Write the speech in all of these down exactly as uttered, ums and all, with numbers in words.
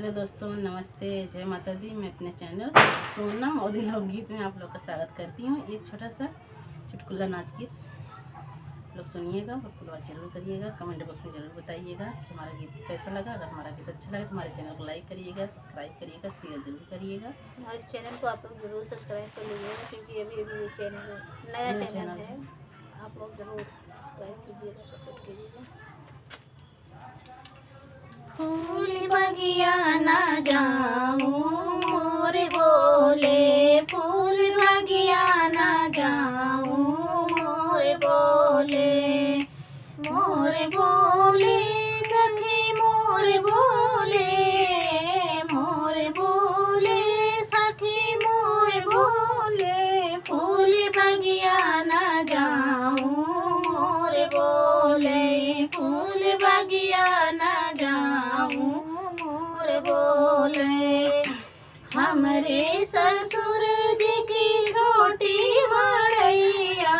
हेलो दोस्तों, नमस्ते, जय माता दी। मैं अपने चैनल सोनम और लोकगीत में आप लोग का स्वागत करती हूँ। एक छोटा सा चुटकुला नाच गीत आप लोग सुनिएगा और फॉलो जरूर करिएगा। कमेंट बॉक्स में जरूर बताइएगा कि हमारा गीत कैसा लगा। अगर हमारा गीत अच्छा लगे तो हमारे चैनल को लाइक करिएगा, सब्सक्राइब करिएगा, शेयर जरूर करिएगा। हमारे चैनल को आप लोग जरूर सब्सक्राइब कर लीजिएगा, क्योंकि अभी अभी ये चैनल नया नया चैनल चैनल है। है। आप लोग जरूर सब्सक्राइब कीजिएगा, सपोर्ट कीजिएगा। फूल बगिया ना जाऊं मोर बोले, फूल बगिया ना जाऊं मोर बोले, मोर बोले सखी मोर बोले, मोर बोले सखी मोर बोले, फूल बगिया ना जाऊं मोर बोले, फूल बगिया ना जाऊं मोर बोले। हमरे ससुर जी की छोटी मड़ैया,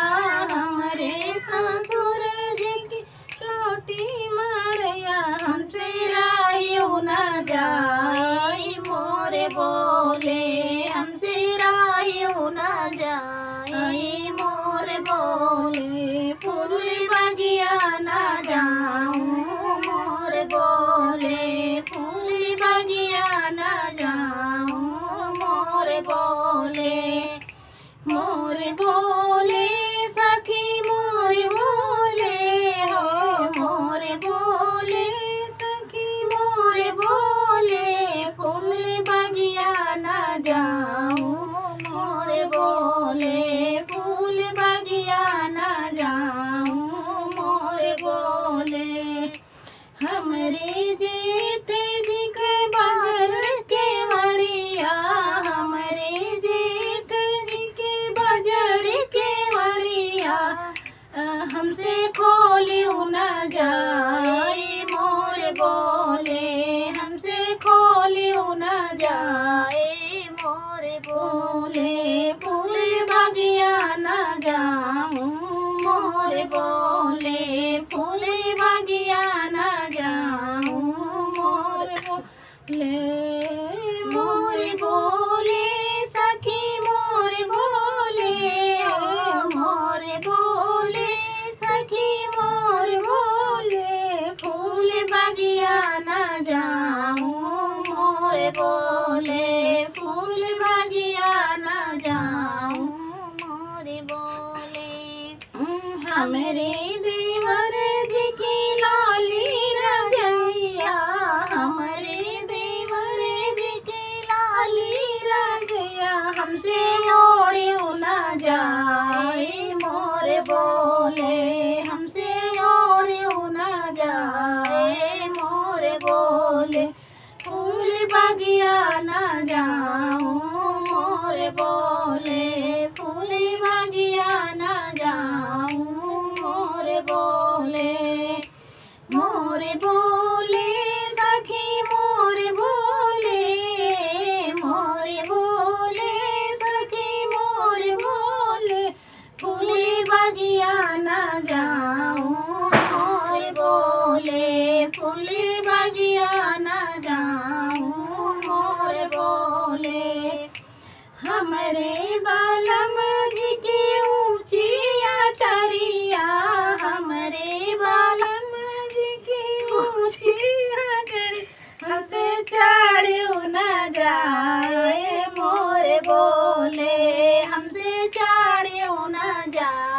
हमरे ससुर जी की छोटी मड़ैया, हमसे राहियो न जाई मोर बोले, हमसे राहियो न जाई मोर बोले, फूल बगिया न जाऊं मोर बोले, फूल बगिया न जाऊं मोर बोले। मोर बोले सखी मोर बोले हो, मोर बोले सखी मोर बोले, फूल बगिया ना जाऊं मोर बोले, फूल बगिया ना जाऊं मोर बोले। हमरे जेठ जी के बजर के मड़िया, हमरे जेठ जी के बजर के मड़िया, अ, हमसे खोलियो न जाए मोर बोले, हमसे खोलियो न जाए मोर बोले, फूल बगिया न जाऊं मोर बोले, फूल बगिया न जाऊं मोर बोले। मोर बोले सखी मोर बोले, ओ मोर बोले सखी मोर बोले, फूल बगिया न जाऊं मोर बोले, फूल बगिया न जाऊं मोर बोले। हमरे देवर जी की लाली रजैया, हमरे देवर जी की लाली रजैया, हमसे ओढ़ियो न जाए मोर बोले, हमसे ओढ़ियो न जाए मोर बोले। फूल बगिया ना जाऊं मोर बोले, फूल बगिया ना जाऊं मोर बोले। मोर बोले सखी मोर बोले, मोर बोले सखी मोर बोले, फूल बगिया ना जाऊं मोर बोले, फूल बगिया ना जाऊं मोर बोले। हमरे बालम जी की ऊंची अटरिया, हमरे बालम जी की ऊंची अटरिया, हमसे चढ़ियो ना जाए मोर बोले, हमसे चढ़ियो ना जाए।